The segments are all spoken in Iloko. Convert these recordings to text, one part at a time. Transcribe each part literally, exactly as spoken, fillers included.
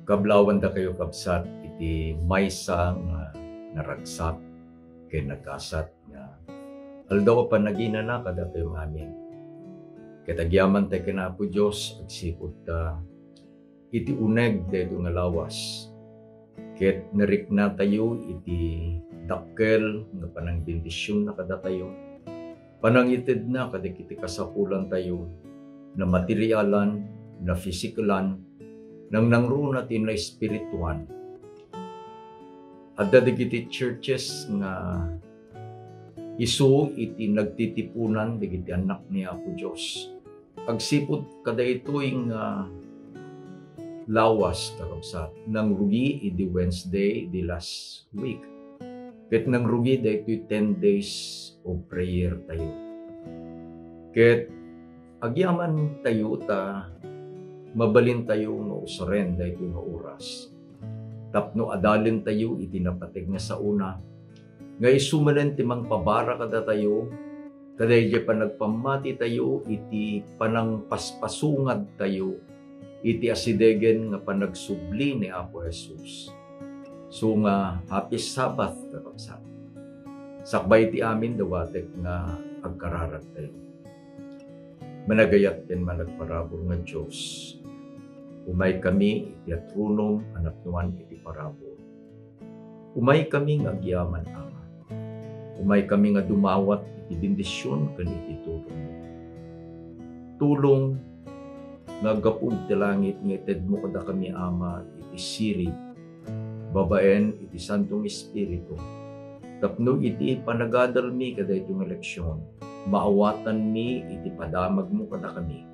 Kablawandakayo, kabsat, iti maysa nga naragsak ken nagasat nga aldaw a panaginana kadatayo amin. Ket agyamantay ken Apo Dios, agsipud ta iti uneg daytoy nga lawas, ket nariknatayo iti dakkel nga panangbendisionna kadatayo, panangitedna kadagiti kasapulantayo, na materialan, na fisikalan, nangnangruna ti na espirituan. Adda dagiti churches nga isu iti nagtitipunan dagiti annak ni Apo Dios. Agsipud kadaytoy nga lawas, kakabsat, nangrugi idi Wednesday, idi last week. Ket nangrugi daytoy ten days of prayer tayo. Ket agyaman tayo ta mabalin tayo nga usaren daytoy nga oras tapno adalen tayo iti napateg nga saona, nga isu manen ti mangpabara kadatayo, kadaydiay panagpammati tayo iti panangpaspasungad tayo iti asidegen nga panagsubli ni Apo Jesus. So nga, Happy Sabbath, kakabsat. Sakbay ti amin, dawatek nga agkararag tayo. Managayat ken managparabur nga Dios, umay kami iti atronom a napnuan iti parabur. Umay kami nga agyaman, Ama. Umay kami nga dumawat iti bendision ken iti tulong. Tulong nga aggapu iti langit nga itedmo kadakami, Ama, iti sirib babaen iti Santo nga Espiritu, tapno iti panagadalmi kadaytoy nga leksion, maawatanmi iti padamagmo kadakami.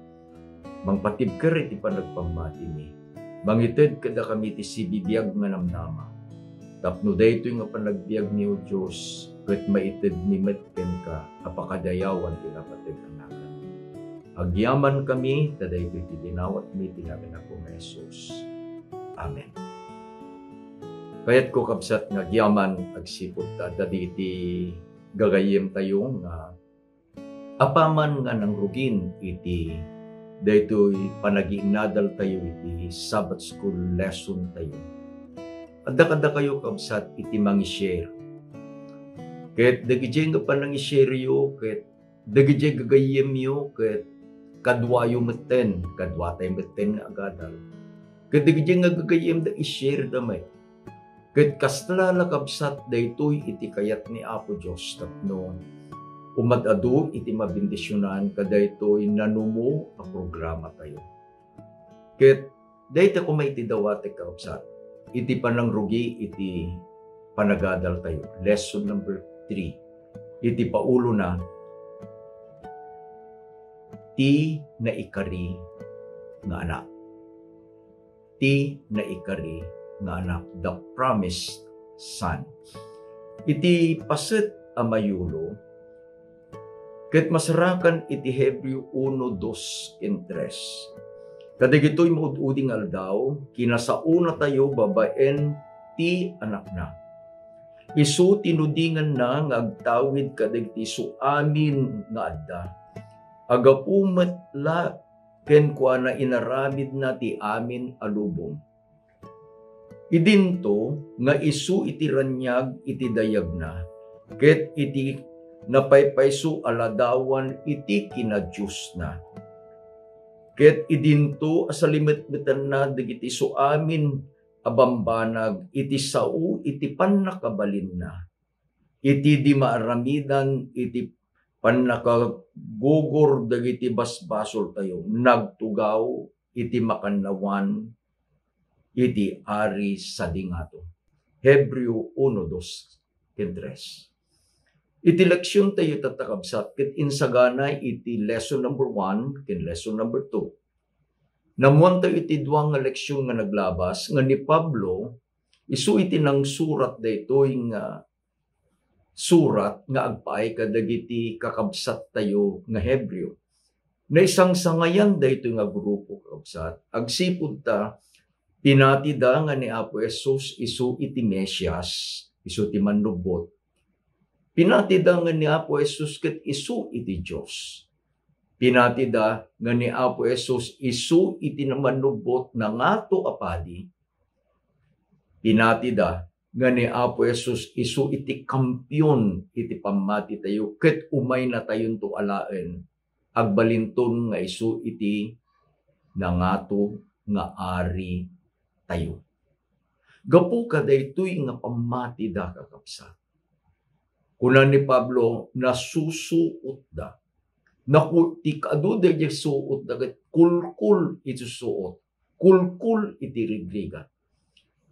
Mangpatibker iti panagpammatimi. Mangited kadakami ti sibibiag nga namnama. Tapno daytoy nga panagbiagmi, O Dios, ket maitedmi met kenka a pakadayawan ti napateg a nagan. Agyamankami ta daytoy ti dinawatmi iti nagan ni Apo nga Jesus. Amen. Kayatko, kabsat, nga agyaman agsipud ta adda dagiti gagayyemtayo nga apaman nga nangrugin iti daytoy panagiinnadaltayo iti Sabbath School lesson tayo. Adda kadakayo, kabsat, iti mangi-share. Ket dagidiay nga panangi-shareyo ket dagidiay gagayyemyo ket kaduayo metten, kaduatay metten nga agadal. Ket dagidiay nga gagayyemda, i-shareda met. Ket kasta la, kabsat, daytoy iti kayat ni Apo Dios tapno umad-adu iti mabendisionan kadaytoy nanumo a programatayo. Ket dayta koma iti dawatek, kakabsat, iti panangrugi iti panagadaltayo. Lesson number three. Iti paulona, ti naikari nga anak. Ti naikari nga anak, the promised son. Iti paset a mayulo, ket masarakan iti Hebreo uno, dos ken tres. Kadagitoy maud-udi nga aldaw, kinasaonatayo babaen ti anakna. Isu tinudinganna nga agtawid kadagiti isu amin nga adda. Agapu met la kenkuana inaramidna ti amin a lubong. Idinto nga isu iti raniag iti dayagna, ket iti napaypayso a ladawan iti kinadiosna. Ket idinto a salimetmetanna dagiti isu amin a bambanag iti sao iti pannakabalinna, iti di maaramidan iti pannakagugor dagiti basbasoltayo, nagtugaw iti makannawan iti Ari sadi ngato. Hebreo uno, dos ken tres. Iti leksiontayo, tatta, kabsat, ket insagana iti lesson number one ken lesson number two. Naammoantayo iti dua nga leksion nga naglabas nga ni Pablo, isu iti nangsurat daytoy nga surat nga agpaay kadagiti kakabsattayo nga Hebreo. Naisangsangayan daytoy nga grupo, kakabsat, agsipud ta pinatida nga ni Apo Jesus isu iti Mesias, isu ti Mannubbot. Pinatida nga ni Apo Jesus ket isu iti Dios. Pinatida nga ni Apo Jesus isu iti Mannubbot nga ngato a padi, Pinatida nga ni Apo Jesus isu iti kampion iti pammatitayo ket umaynatayonto alaen, agbalinton nga isu iti nangato nga Ari tayo. Gapu kadaytoy nga pammatida, kakabsat, kuna ni Pablo, nasusuotda. Naku, ti kaadu daydiay suotda ket kulkul iti suot, kulkul iti rigrigat.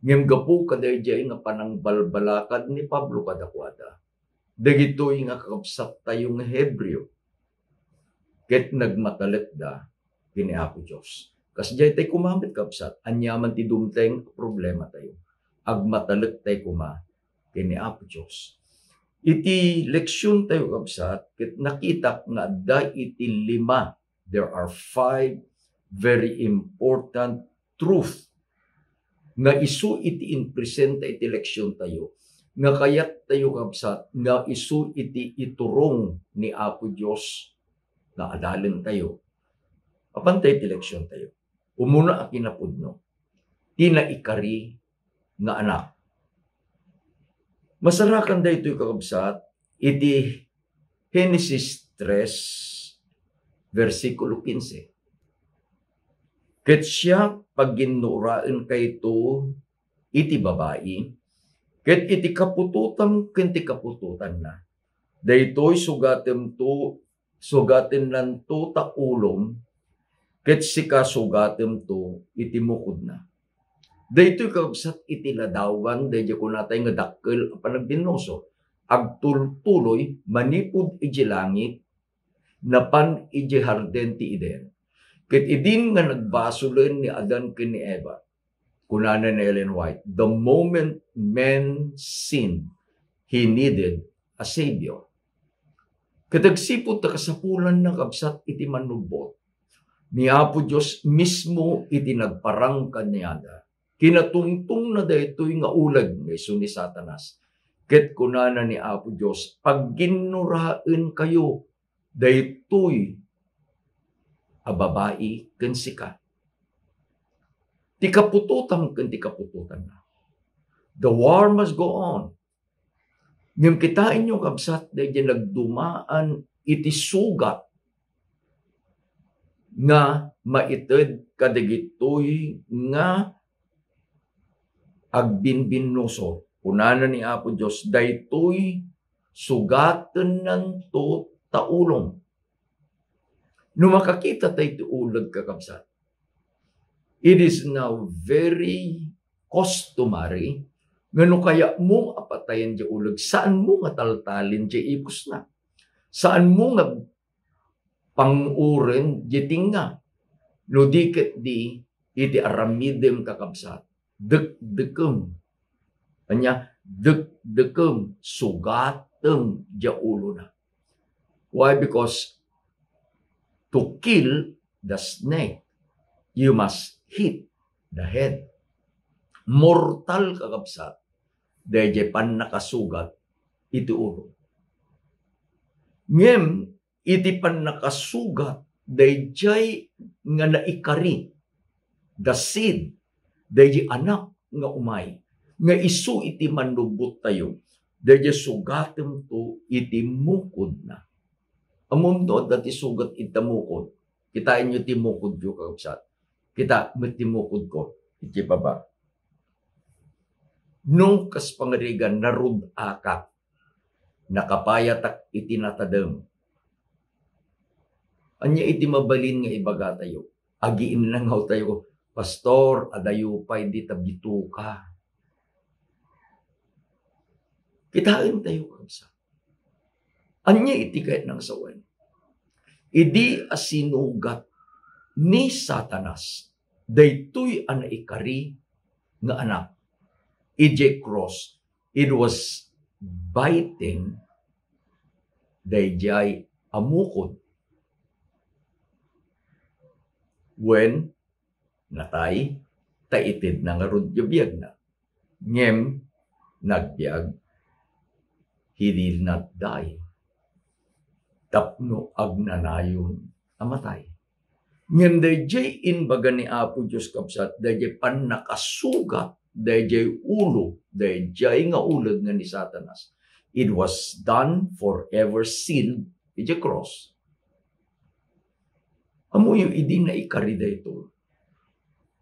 Ngem gapu kadaydiay nga panangbalbalakad ni Pablo kadakuada, dagitoy nga kakabsattayo nga Hebreo, ket nagmatalekda ken ni Apo Dios. Kasdiay tay koma met, kabsat, aniaman ti dumteng a problematayo, agmatalek tay koma ken ni Apo Dios. Iti leksiontayo, kabsat, ket nakitak nga adda iti lima, there are five very important truth nga isu iti impresenta iti leksiontayo, nga kayattayo, kabsat, nga isu iti iturong ni Apo Dios nga adalentayo. Apan tay ti leksiontayo. Umuna a kinapudno, ti naikari nga anak. Masarakan daytoy, kakabsat, iti Genesis tres, bersikulo kinse. Ket siak, pagginnoraenkayto iti babai, ket iti kaputotam ken ti kaputotanna. Daytoy sugatemto, sugatennanto ta ulom, ket sika sugatemto iti mukodna. Daytoy, kakabsat, iti ladawan daydiay kunatay nga dakkel a panagbinnosor. Agtultuloy manipud idiay langit, napan idiay Hardin ti Eden. Ket idin nga nagbasolen ni Adan ken ni Eva, kunana ni Ellen White, "The moment man sinned, he needed a savior." Ket agsipud ta kasapulanna, kabsat, iti mannubbot, ni Apo Dios mismo iti nagparang kaniada. Kinatungtongna daytoy nga uleg nga isu ni Satanas. Ket kunana ni Apo Dios, "Pagginnoraenkayo daytoy a babai ken sika." Ti kaputotam ken ti kaputotanna. The war must go on. Ngem kitaenyo, kabsat, daydiay nagdumaan iti sugat nga maited kadagitoy nga agbinbinnosor. Kunana ni Apo Dios, "Daytoy sugatennanto ta ulom." No makakita tayo ti uleg, kakabsat, it is now very customary nga no kayatmo a patayen diay uleg, saanmo nga taltalin diay ipusna. Saanmo nga panguren diay tengnga. No di ket di, iti aramidem, kakabsat, dekdekem. Ania, dekdekem, sugatem diay ulona. Why? Because to kill the snake, you must hit the head. Mortal, kakabsat, daydiay pannakasugat iti ulo. Ngem iti pannakasugat daydiay nga naikari, the seed, daydiay anak nga umay, nga isu iti mannubbottayo, daydiay sugatemto iti mukodna. Ammom no adda ti sugat ita mukod? Kitaenyo ti mukodyo, kakabsat. Kita met ti mukodko iti baba. No kas pangarigan, narud-akak, nakapayatak iti natadem. Ania iti mabalin nga ibagatayo? Agiinnangawtayo, "Pastor, adayo pay dita bituka." Kitaentayo, kabsat. Ania iti kayatna nga sawen? Idi a sinugat ni Satanas daytoy a naikari nga anak idiay cross, it was biting daydiay a mukod. Wen, natay, ta itedna ngarud ti biagna. Ngem nagbiag, he did not die. Tapno agnanayon a matay. Ngem daydiay imbaga ni Apo Dios, kabsat, daydiay pannakasugat dayjay ulo, dayjay nga ulod nga ni Satanas. It was done, forever sealed, idiay cross. Ammoyo idi naikari daytoy.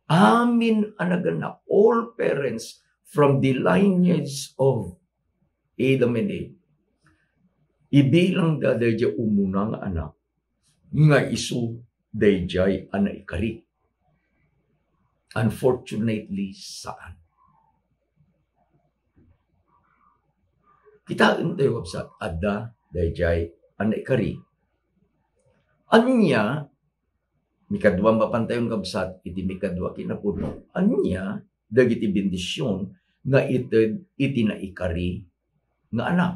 Amin a naganak, all parents from the lineage of Adam and Eve. Ibilangda dayjay umuna nga anak nga isu dayjay a naikari. Unfortunately, saan. Kitaentayo, kabsat, adda dayjay a naikari. Ania, mikadua mapantayon, kabsat, iti mikadua a kinapuno. Ania dagiti bendision nga ited iti naikari nga anak?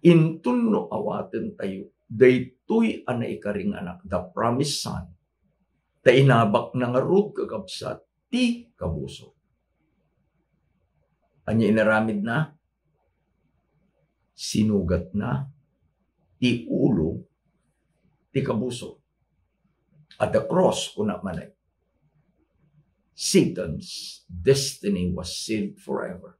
Inton no awatentayo daytoy a naikari nga anak, the promised son, ta inabakna ngarud, kakabsat, ti kabusor. Ania inaramidna? Sinugatna ti ulo ti kabusor. At the cross, kuna manen, Satan's destiny was sealed forever.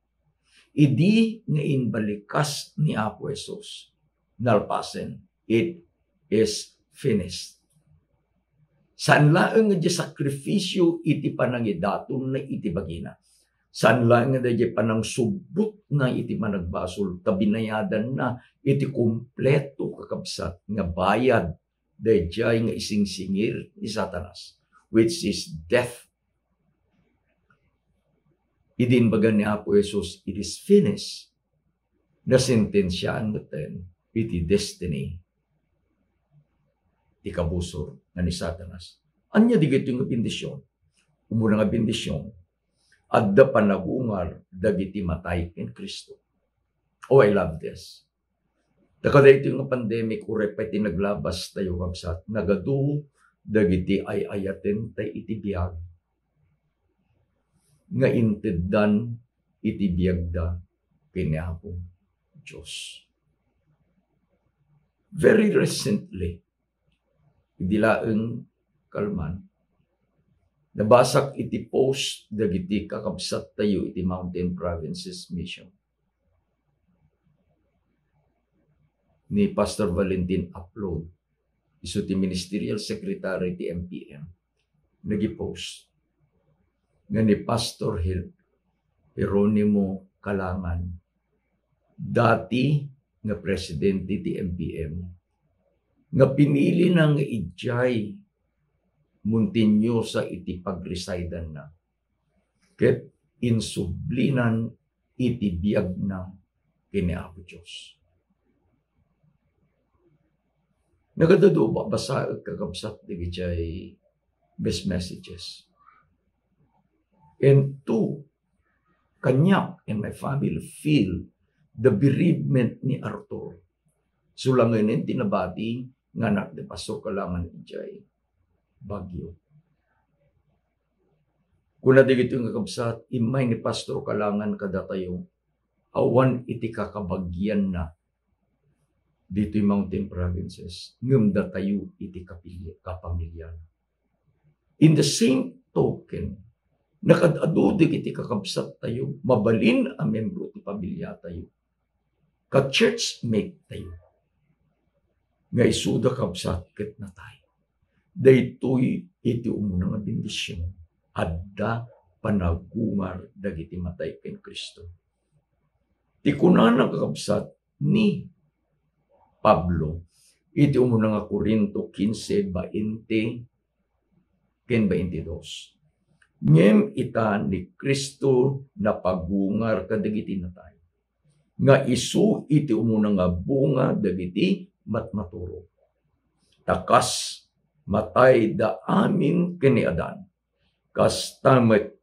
Idi nga imbalikas ni Apo Jesus, nalpasen, "It is finished." Saan laeng nga diay sakrifisio iti panangidatonna iti bagina. Saan laeng nga diay panangsubbotna iti managbasol, ta binayadanna iti kompleto, kakabsat, nga bayad dayjay nga isingsingir ni Satanas, which is death. Idi imbaga ni Apo Jesus, "It is finished," nasentensiaan metten iti destiny ti kabusor nga ni Satanas. Ania dagitoy nga bendision? Umuna nga bendision, adda panagungar dagiti matay ken Cristo. Oh, I love this. Ta kadaytoy nga pandemic, uray pay ti naglabastayo, kabsat, nagadu dagiti ay-ayatentayo iti biag nga inteddan iti biagda ken ni Apo Dios. Very recently, idi laeng kalman, nabasak iti post dagiti kakabsattayo iti Mountain Provinces Mission ni Pastor Valentin Aplod, isu ti ministerial secretary ti M P M. Nag-post nga ni Pastor Her-, Jeronimo Kalangan, dati nga presidente ti M P M, nga pinilina nga idiay Muntinlupa iti pagresidanna, ket insublinan iti biagna ken ni Apo Dios. Nagadu-adu a basaen, kakabsat, dagiti best messages. And two, kaniak and my family feel the bereavement ni Arthur. Sulangenen ti nabati nga anak ni Pastor Kalangan idiay Baguio. Kuna dagitoy nga kabsat, immay ni Pastor Kalangan kadatayo, awan iti kakabagianna ditoy Mountain Provinces, ngem datayo iti kapili-, kapamiliana. In the same token, nakad-adu dagiti kakabsattayo, mabalin a membro ti pamiliatayo, ka-churchmate tayo, nga isuda, kabsat, ket natay. Daytoy iti umuna nga bendision, adda panagungar dagiti matay ken Cristo. Ti kunana, kakabsat, ni Pablo iti umuna nga Corinto quince, bainte ken baintidos. Ngem ita, ni Cristo napagungar kadagiti natay, nga isu iti umuna nga bunga dagiti matmaturog. Ta kas matayda amin ken ni Adan, kasta met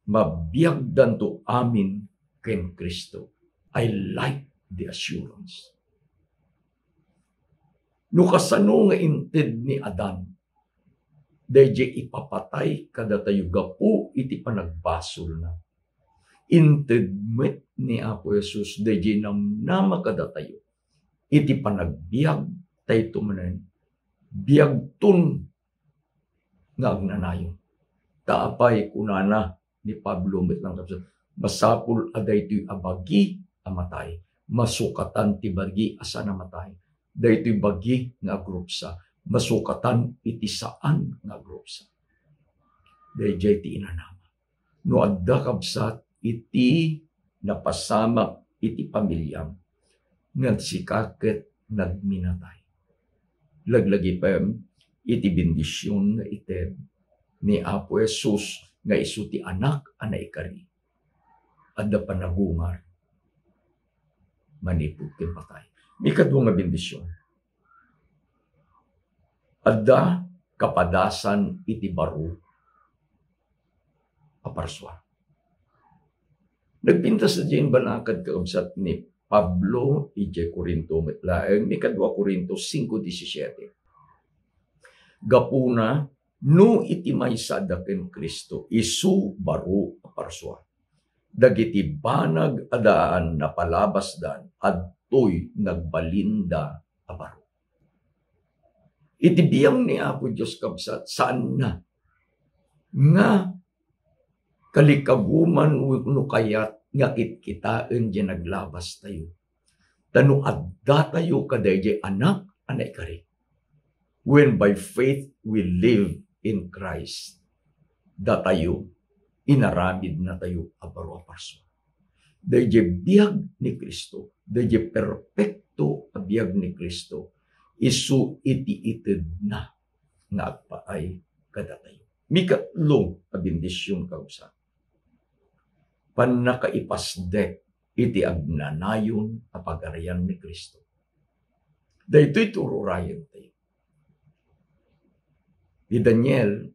mabiagdanto amin ken Cristo. I like the assurance. No kasano nga inted ni Adan dayjay ipapatay kadatayo gapu iti panagbasolna, inted met ni Apo Jesus dayjay namnama kadatayo iti panagbiag, ta ita manen, biagton nga agnanayon. Ta apay kunana ni Pablo met lang, kabsat, masapul a daytoy a bagi a matay, masukatan ti bagi a saan a matay. Daytoy bagi nga agrupsa, masukatan iti saan nga agrupsa. Daydiay ti inanama. No adda, kabsat, iti napasamak iti pamiliam, ngem sika ket nagminatay. Laglagipem iti bendision nga ited ni Apo Jesus nga isu ti Anak a naikari. Adda panagungar manipud ken patay. Ikadua nga bendision, adda kapadasan iti baro a parsua. Nagpintas diay imbalakad, kakabsat, ni Pablo idiay Corinto met laeng, ni kadua Corinto cinco diecisiete. Gapuna, no iti maysa adda ken Cristo, isu baro a parsua. Dagiti banag a daan napalabasdan, adtoy nagbalinda a baro. Iti biang ni Apo Dios, kabsat, saanna nga kalikaguman wenno kayat nga kitkitaen diay naglabastayo. Ta no addatayo kadaydiay Anak a naikari, when by faith we live in Christ, datayo, inaramidnatayo a baro a parsua. Daydiay biag ni Cristo, daydiay perpekto a biag ni Cristo, isu iti itedna nga agpaay kadatayo. Mikatlo a bendision, kakabsat, pannakaipasdek iti agnanayon a pagarian ni Cristo. Daytoy ti ururayen tayo. Ni Daniel,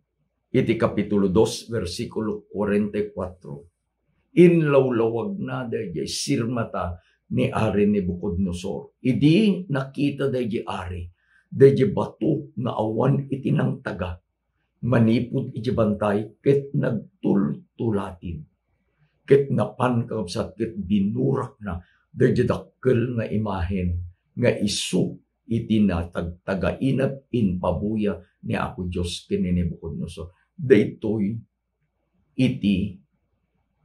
iti Kapitulo dos, bersikulo kuarenta y kuatro, inlawlawagna daydiay sirmata ni Ari Nabucodonosor. Idi nakita daydiay ari, daydiay bato nga awan iti nangtaga manipud iti bantay ket nagtultulatin. Ket napan, kakabsat, ket binurakna daydiay dakkel nga imahen nga isu iti natagtagainep impabuya ni Apo Dios ken ni Nabucodonosor. Daytoy iti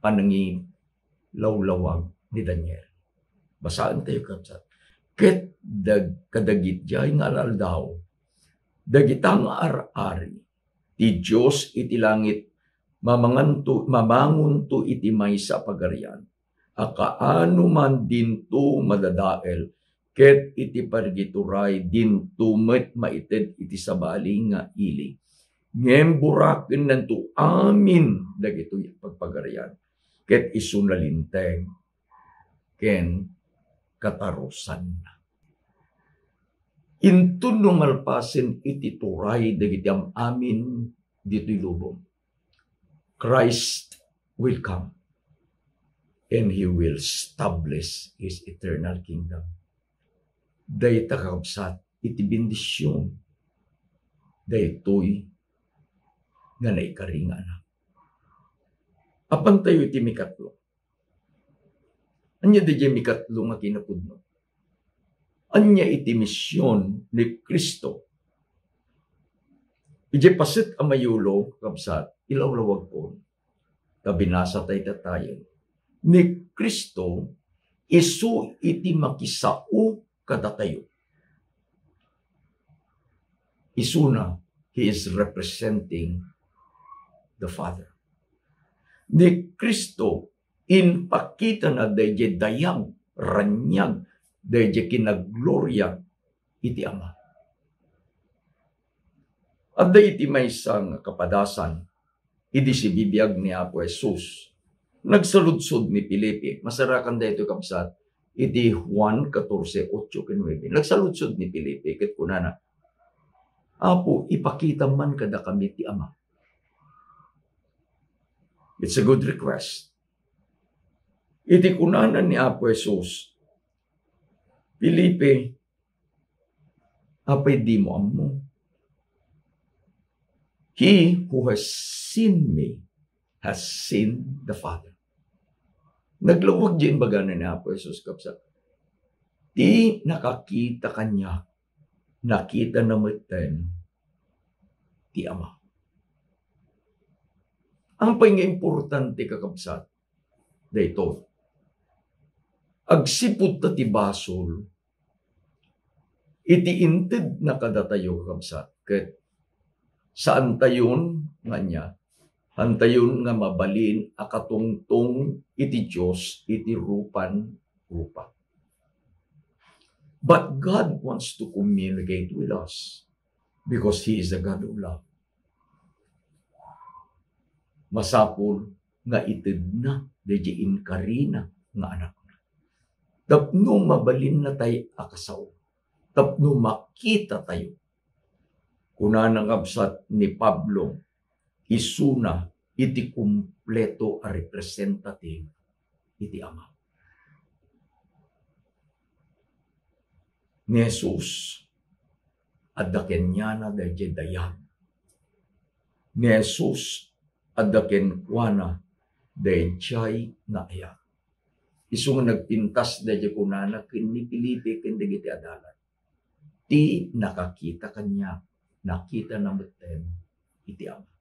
panangilawlawag ni Daniel. Basaentayo, kabsat. Ket dag-, kadagitiay nga al-aldaw, dagita nga ar-ari ti Dios iti langit, mamanganto, mamangonto iti maysa a pagarian a kaano man dinto madadael, ket iti purgatorio dinto met maited iti sabali nga ili. Ngem burakennanto amin dagitoy a pagpagarian, ket isu nalinteg ken katarusanna. Inton no malpasen iti turay dagiti am-amin ditoy lubong, Christ will come and he will establish his eternal kingdom. Dayta, kakabsat, iti bendision daytoy nga naikari nga anak. Apantayo iti mikatlo. Ania daydiay mikatlo nga kinapudno? Ania iti mision ni Cristo? Idiay paset a mayulo, kabsat, ilawlawagko ta binasa tayo tattayen. Ni Cristo, isu iti makisao kadatayo. Isuna, he is representing the Father. Ni Cristo, impakitana daydiay dayag, raniag, daydiay kinagloria iti Ama. Adda iti maysa nga kapadasan idi sibibiag ni Apo Jesus. Nagsaludsod ni Felipe, masarakan daytoy, kabsat, iti Juan catorce, ocho ken nuebe. Nagsaludsod ni Felipe ket kunana, "Apo, ipakita man kadakami ti Ama." It's a good request. Iti kunana ni Apo Jesus, "Felipe, apay dimo ammo? He who has seen me has seen the Father." Naglawag diay imbagana ni Apo Jesus, kabsat. Ti nakakita kaniak, nakitana metten ti Ama. Ang pay nga importante, kakabsat, daytoy. Agsipud ta ti basol, iti intedna kadatayo, kakabsat, ket saantayon nga ania, saantayon nga mabalin a katungtong iti Dios iti rupan rupa. But God wants to communicate with us because He is a God of love. Masapul nga itedna daydi inkarina nga Anakna. Tapno mabalinna tay a kasao. Tapno makitatayo. Kunana, kabsat, ni Pablo, isuna iti kumpleto a representative iti Ama. Ni Jesus, adda kaniana daydiay dayag. Ni Jesus, adda kenkuana daydiay nga ayat. Isu nga nagpintas daydiay kunana ken ni Felipe ken dagiti adalan. Ti nakakita kaniak, nakitana metten iti Ama.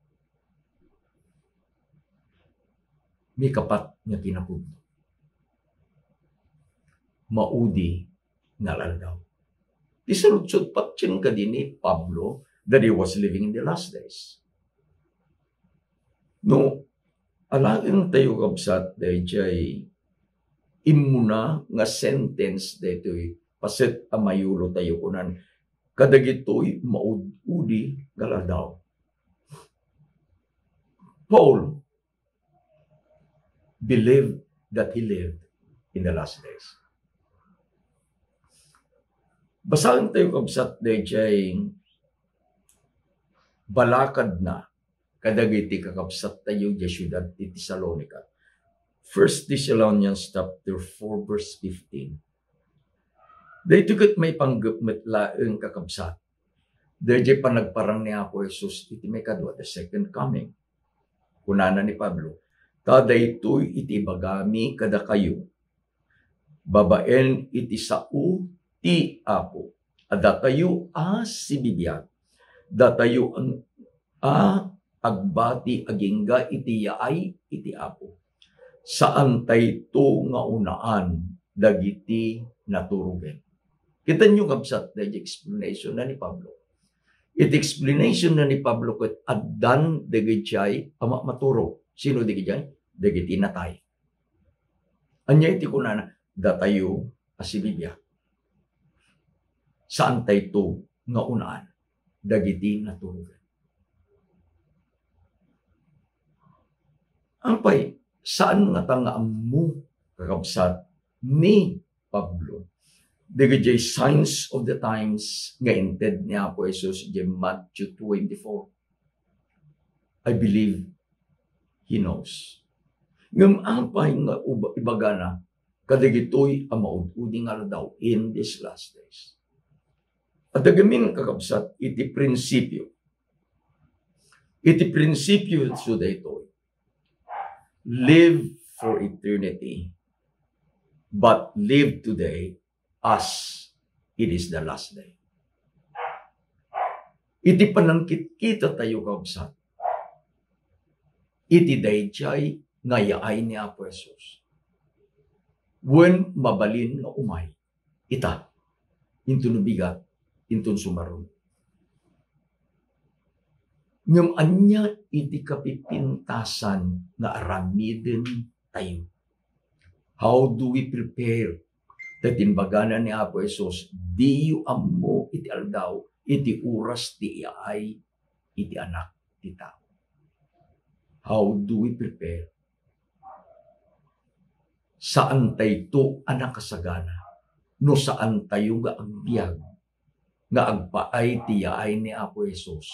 Mikapat nga kinapudno. Maudi nga aldaw. Ti saludsod patien kadi ni Pablo that he was living in the last days. No, alaen tayo, kabsat, daydiay immuna nga sentence daytoy paset a mayulo tayo kunan, kadagitoy maud-udi nga aldaw. Paul believed that he lived in the last days. Basaen tayo, kabsat, daydiay balakadna kadagiti kakabsat tayo diay siudad ti Tesalonica. First Thessalonians chapter four, verse fifteen. Daytoy ket maipanggep met laeng, kakabsat, daydiay panagparang ni Apo Jesus iti maikadua, the second coming. Kunana ni Pablo, "Ta daytoy iti ibagami kadakayo, babaen iti sao ti Apo, a datayo a sibibiag, datayo a agbati agingga iti yaay iti Apo. Saantayto nga unaan dagiti naturogen." Kitaenyo, kabsat, daydi explanation na ni Pablo. Iti explanation na ni Pablo ket addan dagidiay a ma-, maturog. Sino dagidiay? Dagiti natay. Ania iti kunana? Datayo a sibibiag. Saantayto nga unaan dagiti naturogen. Apay, saan ngata nga ammo, kakabsat, ni Pablo dagiti signs of the times nga inted ni Apo Jesus iti Matthew twenty-four? I believe he knows. Ngem apay nga uba-, ibagana kadagitoy a maud-udi nga aldaw in these last days? Adda gamin, kakabsat, iti prinsipio. Iti prinsipio so daytoy. Live for eternity, but live today as it is the last day. Iti panangkitkita tayo, kabsat, iti daydiay nga yaay ni Apo Jesus, wen mabalin nga umay ita, inton bigat, inton sumaruno. Ngem ania iti kapipintasan nga aramiden tayo? How do we prepare? Ta imbagana ni Apo Jesus, "Diyo ammo iti aldaw, iti oras ti iyaay iti Anak ti Tao." How do we prepare? Saantayto a nakasagana no saantayo nga agbiag nga agpaay ti yaay ni Apo Jesus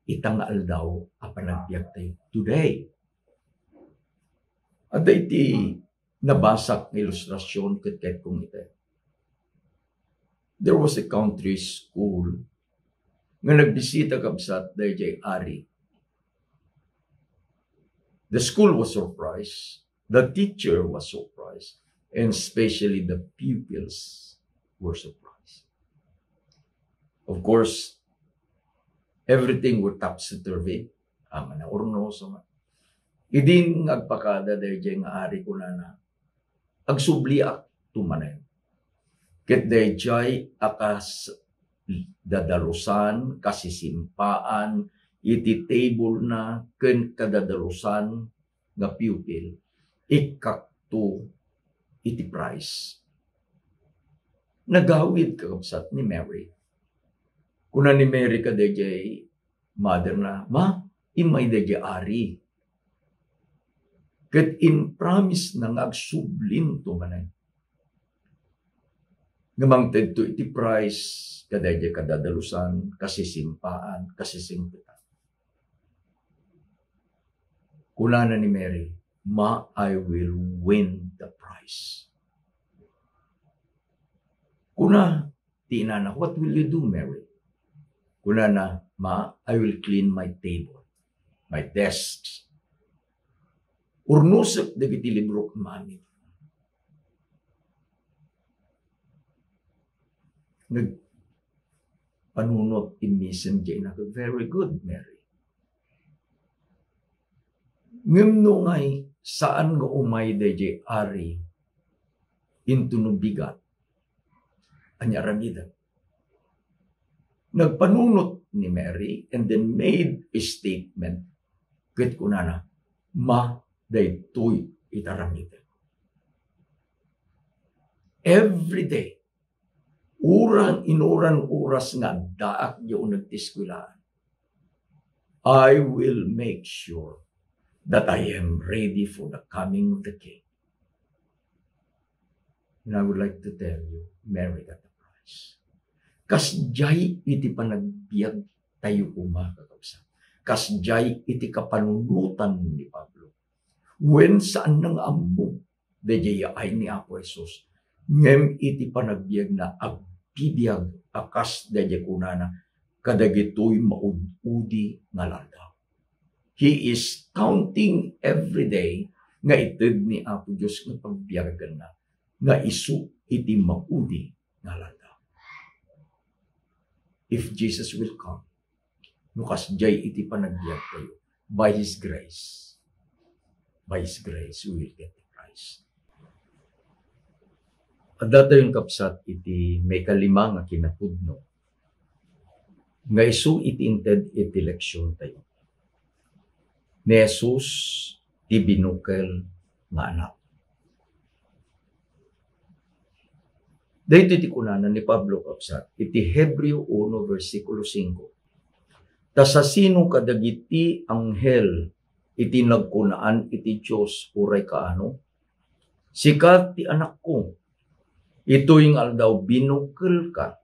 ita nga aldaw a panagbiagtayo today. Adda iti nabasak nga ilustrasyon ket kayat kong iter. There was a country school nga nagbisita, kabsat, daydiay ari. The school was surprised. The teacher was surprised. And especially the pupils were surprised. Of course, everything were topsy-turvy. Amangan a urnos, amangan. Idin nga agpakada daydiay nga ari, kunana, "Agsubliak to manen. Ket daydiay a kas dadalusan, kasisimpaan iti table na ken kadadalusan nga pupil, ikkakto iti price." Nagawid, kakabsat, ni Mary. Kuna ni Mary kadaydiay mother na, "Ma, immay daydiay ari. Ket impromise na nga agsublinto manen. Nga mangtedto iti price kadaydiay kadadalusan, kasisimpaan, kasisingpetan." Kunana ni Mary, "Ma, I will win the price." Kuna ti inana, "What will you do, Mary?" Kunana, "Ma, I will clean my table, my desks. Urnosek dagiti librok, mami." Nagpanunot immisen diay inana, "Very good, Mary." Ngem no ngay, saan nga umay daydiay ari intono bigat, ania aramidek? Nagpanunot ni Mary and then made a statement. Ket kunana, "Ma, daytoy iti aramidek. Every day, uran, inuran oras nga addaak diay uneg ti eskuelaan, I will make sure that I am ready for the coming of the King." And I would like to tell you, Mary got the prize. Kasdiay iti panagbiag tayo koma, kakabsat. Kasdiay iti kapanunotan ni Pablo. Wen, saan na nga ammo daydiay yaay ni Apo Jesus. Ngem iti panagbiagna, agbibiag a kas daydiay kunana kadagitoy maud-udi nga aldaw. He is counting every day nga ited ni Apo Dios nga pagbiaganna, nga isu iti maudi nga aldaw. If Jesus will come, no kasdiay iti panagbiag tayo, by His grace, by His grace, we will get the prize. Adda tayon, kabsat, iti maikalima nga kinapudno nga isu iti inted iti leksion tayo. Ni Jesus ti binukel nga anak. Daytoy ti kunana ni Pablo, kabsat, iti Hebreo uno, bersikulo singko, "Ta sasino kadagiti anghel iti nagkunaan iti Dios uray kaano? Sika ti anakko. Itoy nga aldaw binukelka,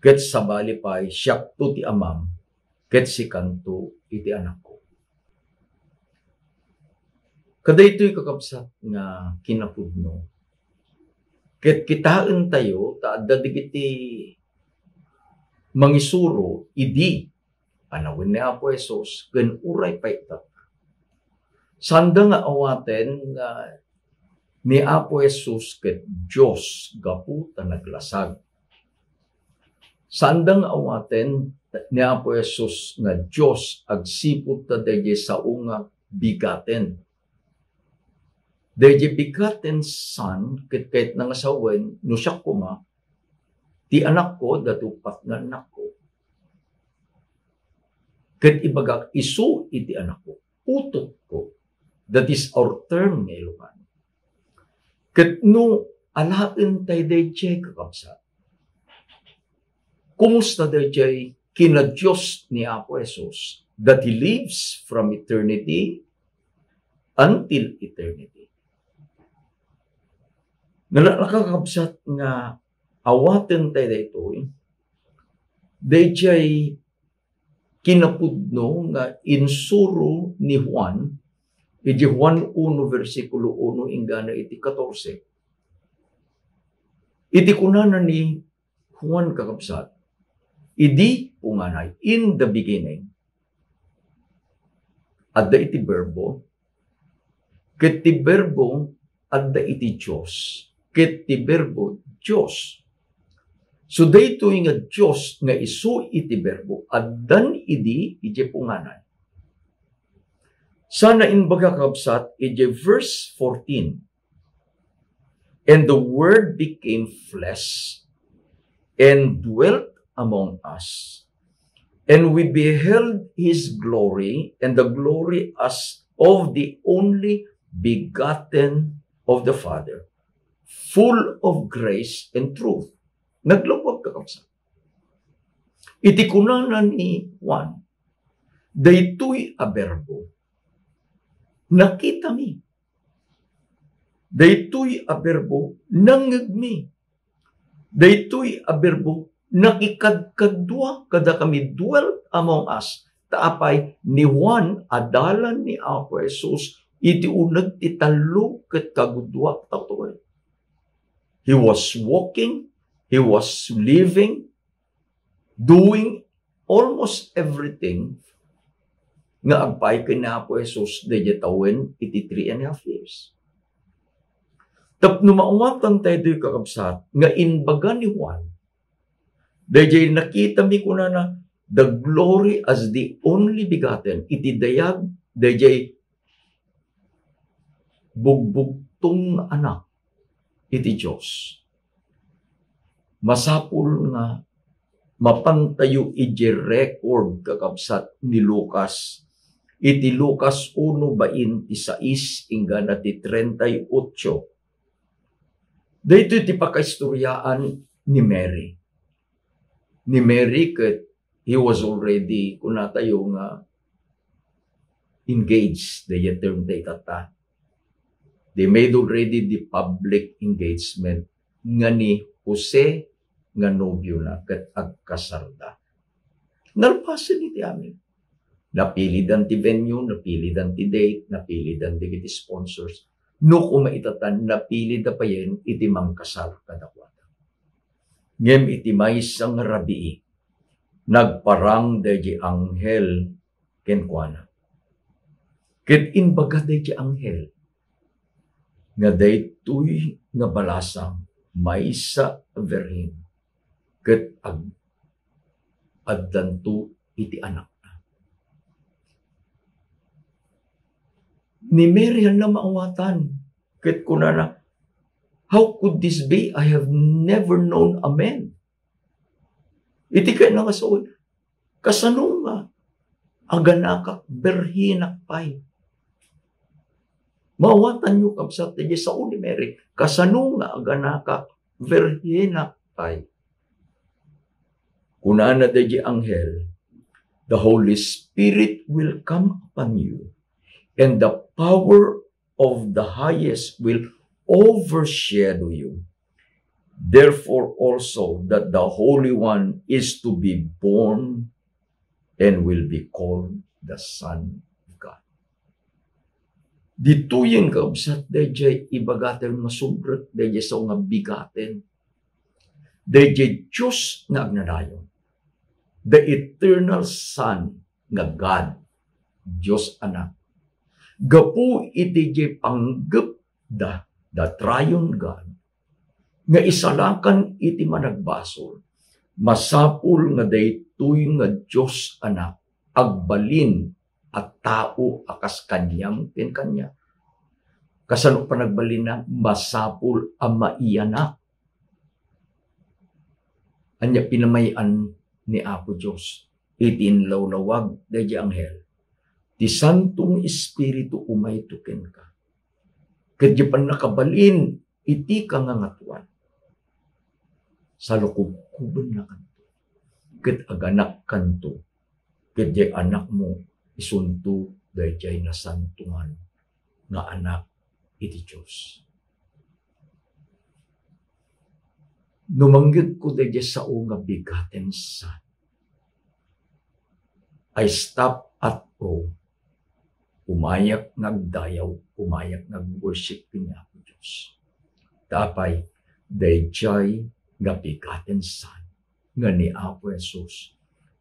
ket sabali pay, siakto ti amam, ket sikanto iti anakko." Kadaytoy, kakabsat, nga kinapudno, ket kitaentayo ta adda dagiti mangisuro idi panawen ni Apo Jesus ken uray pay ita. Sanda nga awaten nga ni Apo Jesus ket Dios gapu ta naglasag. Sanda nga awaten ni Apo Jesus nga Dios agsipud ta daydiay sao nga bigaten. Daydiay bigaten san ket kayatna nga sawen, no siak koma, ti anakko, adda uppat nga anakko. Ket ibagak isu iti anakko, utotko. That is our term nga Ilocano. Ket no alaen tay daydiay, kakabsat, kumusta daydiay kinadios ni Apo Jesus that He lives from eternity until eternity? Nalaka, kakabsat, nga awaten tay daytoy, daydiay kinapudno nga insuro ni Juan, iti Juan uno, bersikulo uno inggana iti katorse. Iti kunana ni Juan, kakabsat, idi punganay, "In the beginning, adda iti Berbo, ket ti Berbo adda iti Dios, ket ti Berbo Dios." So, daytoy nga Dios nga isu iti Berbo, addan idi idiay punganay. Sana imbaga, kabsat, iti verse fourteen, "And the Word became flesh and dwelt among us. And we beheld his glory, and the glory as of the only begotten of the Father, full of grace and truth." Naglawag, kakabsat. Iti kunana ni Juan, "Daytoy a Berbo, nakitami. Daytoy a Berbo, nangngegmi. Daytoy a Berbo, nakikadkadua kadakami, dwelt among us." Ta apay, ni Juan, adalan ni Apo Jesus iti uneg ti tallo ket kagudua a tattao. He was walking, he was living, doing almost everything nga agpaay ken ni Apo Jesus daydiay tawen iti three and a half years. Tapno maawatan tayo, kakabsat, nga imbaga ni Juan, daydiay nakitami, kunana, "The glory as the only begotten," iti dayag, daydiay bugbugtong nga Anak iti Dios. Masapul nga mapantayo iti record, kakabsat, ni Lucas. Iti Lucas uno, bain ti sais inggana ti treinta y ocho. Daytoy ti pakaistoriaan ni Mary. Ni Mary ket he was already, kunatayo nga, engaged, the term dayta. They made already the public engagement nga ni Jose nga nobiona ket agkasarda. Nalpasen iti amin. Napilidan ti venue, napilidan ti date, napilidan dagiti sponsors. No koma itatan, napilida payen iti mangkasar kadakuada. Ngem iti maysa nga rabii, nagparang daydi anghel kenkuana. Ket imbaga daydi anghel nga daytoy nga balasang maysa a birhen ket ag-, addanto iti anakna. Ni Mary, ania maawatan, ket kunana, "How could this be? I have never known a man." Iti kayatna nga sawen, kasano nga aganakak, birhenak pay? Maawatanyo, kabsat, daydiay sao ni Mary, kasano nga aganakak, birhenak pay? Kunana daydiay anghel, "The Holy Spirit will come upon you, and the power of the Highest will overshadow you. Therefore also that the Holy One is to be born and will be called the Son of God." Ditoyen, kabsat, daydiay ibagaten nga subrek daydiay sao nga bigaten. Daydiay Dios nga agnanayon, the eternal Son nga God, Dios Anak, gapu iti diay panggepda, the triune God, nga isalakan iti managbasol, masapul nga daytoy nga Dios Anak agbalin a tao a kas kaniam ken kaniak. Kasano panagbalinna? Masapul a maiyanak. Ania pinamay-an ni Apo Dios iti inlawlawag daydiay anghel? Ti Santo nga Espiritu umayto kenka. Ket diay pannakabalin iti kangangatoan, salukubkubennakanto, ket aganakkanto, ket diay anakmo isunto daydiay nasantoan nga Anak iti Dios. No manggepko daydiay sao nga bigaten sa, I stop at home. Umayak nga agdayaw, umayak nga agworship ken ni Apo Dios. Ta apay, daydiay nga bigaten sa nga ni Apo Jesus,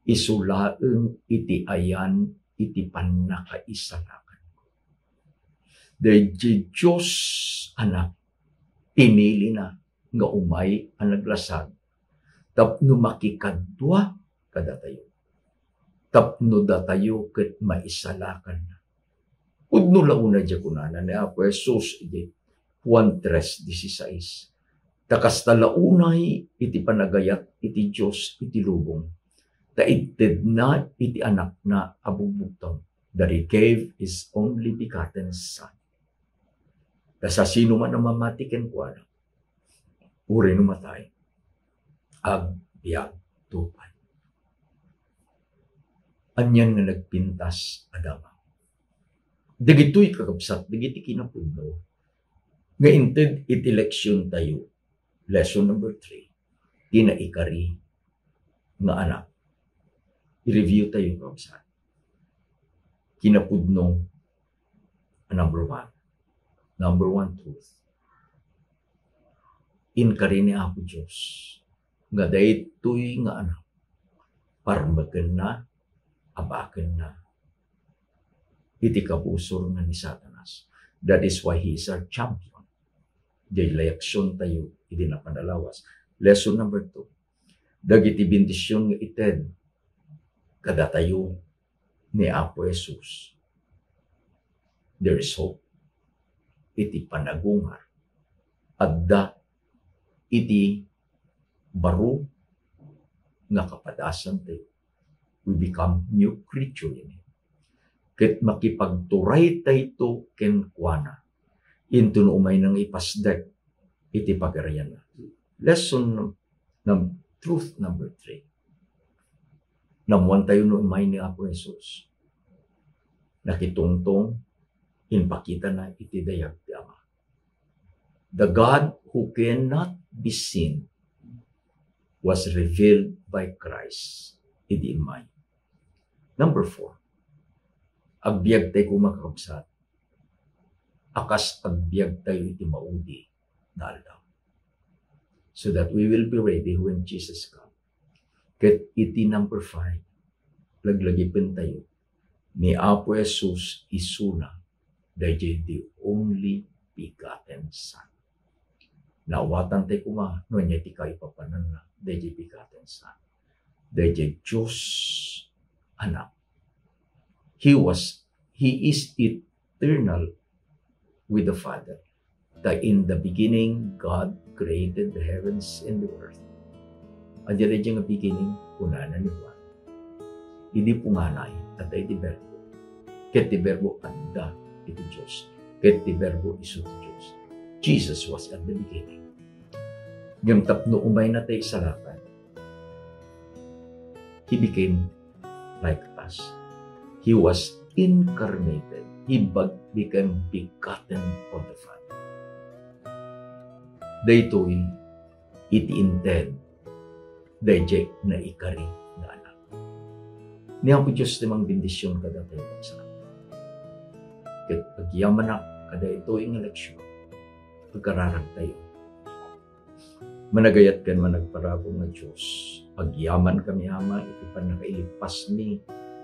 isu laeng iti ayan iti pannakaisalakanko. Daydiay Dios Anak, pinilina nga umay a naglasag tapno makikadua kadatayo, tapno datayo ket maisalakanna. Pudno la unay diay kunana ni Apo Jesus iti Juan tres dieciséis, "Ta kasta la unay iti panagayat iti Dios iti lubong, ta itedna iti Anakna a bugbugtong, that He gave His only begotten Son." Ta siasinoman a mamati kenkuana, uray no matay, agbiagto pay. Anian nga nagpintas a damag? Dagitoy, kakabsat, dagiti kinapudno nga inted iti leksiontayo, lesson number three, ti naikari nga anak. I-review tayo, kakabsat. Kinapudno a number one. Number one truth. Inkari ni Apo Dios nga daytoy nga anak, parmekenna, abakenna iti kabusor nga ni Satanas. That is why he is our champion. Diay leksiontayo idi napan a lawas. Lesson number two, dagiti bendision nga ited kadatayo ni Apo Jesus, there is hope. Iti panagungar, adda iti baro nga kapadasantayo. We become new creature in Him. Ket makipagturaytayto kenkuana inton umayna nga ipasdek iti pagarianna. Lesson num-, num-, truth number three. Naammoantayo no umay ni Apo Jesus. Nakitungtong, impakitana iti dayag ti Ama. The God who cannot be seen was revealed by Christ idi immay. Number four, agbiagtayo koma, kakabsat, a kas agbiagtayo iti maudi nga aldaw, so that we will be ready when Jesus come. Ket iti number five, laglagipentayo ni Apo Jesus isuna daydiay the only begotten Son. Naawatantayo koma no ania ti kaipapananna daydiay begotten Son, daydiay Dios Anak. He was, He is eternal with the Father. Ta in the beginning, God created the heavens and the earth. Ania daydiay nga beginning? Kunana ni Juan, idi punganay, adda iti Berbo. Ket ti Berbo adda iti Dios. Ket ti Berbo isu ti Dios. Jesus was at the beginning. Ngem tapno umaynatayo isalakan, He became like us. He was incarnated. He be-, became begotten of the Father. Daytoy iti inted daydiay naikari nga anak. Ni Apo Dios ti mangbendision kadatayo, kakabsat. Ket agyamanak kadaytoy nga leksion, agkararagtayo. Managayat ken managparabur nga Dios, agyamankami, Ama, iti pannakailippasmi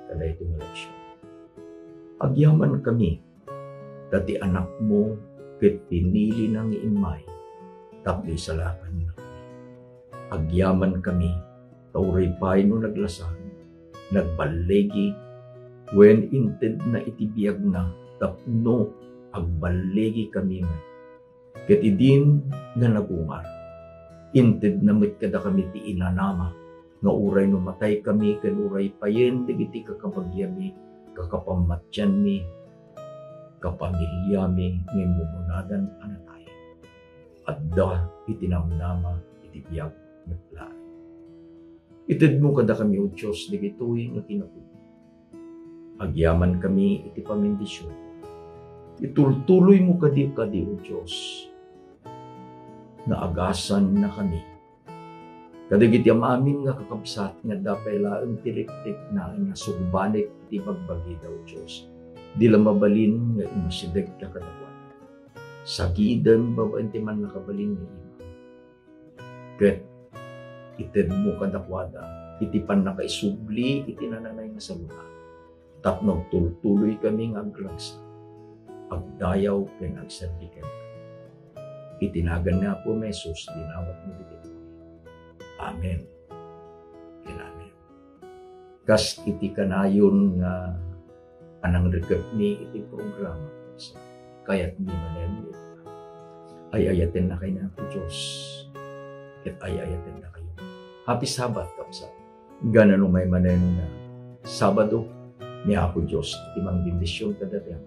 kadaytoy nga leksion. Agyamankami ta ti Anakmo ket pinilina nga immay tapno isalakanna. Agyamankami ta uray pay no naglasag, nagballigi, wen intedna iti biagna tapno agballigikami met. Ket idin nga nagungar, intedna met kadakami ti inanama nga uray no mataykami ken uray payen dagiti kakabagiami, kakapammatianmi, kapamiliami nga immunadan a natay, adda iti namnama iti biag met laeng. Itedmo kadakami, O Dios, dagitoy nga kinapudno. Agyamankami iti pamendisyon. Itultuloymo kadi, kadi, O Dios, nga agasannakami kadagiti am-amin nga kakabsat nga adda pay laeng ti rikrik nga sungbanek iti bagbagida, O Dios. Di la mabalin nga imasidegda kadakuada. Sagidem babaen ti mannakabalin nga imam. Ket itedmo kadakuada iti pannakaisubli iti nananay nga saluna, tapno agtultuloykami nga agragsak, agdayaw ken agserbi kenka. Iti nagan ni Apomi Jesus, dinawatmi dagitoy. Amen ken amen. Kas iti kanayon nga a nangrikepmi iti programa, kabsat. Kayatmi manen nga ay-ayatennakayo ni Apo Dios, ket ay-ayatennakayo. Happy Sabbath, kabsat. Inggana no umay manen nga Sabado, ni Apo Dios ti mangbendision kadatayo.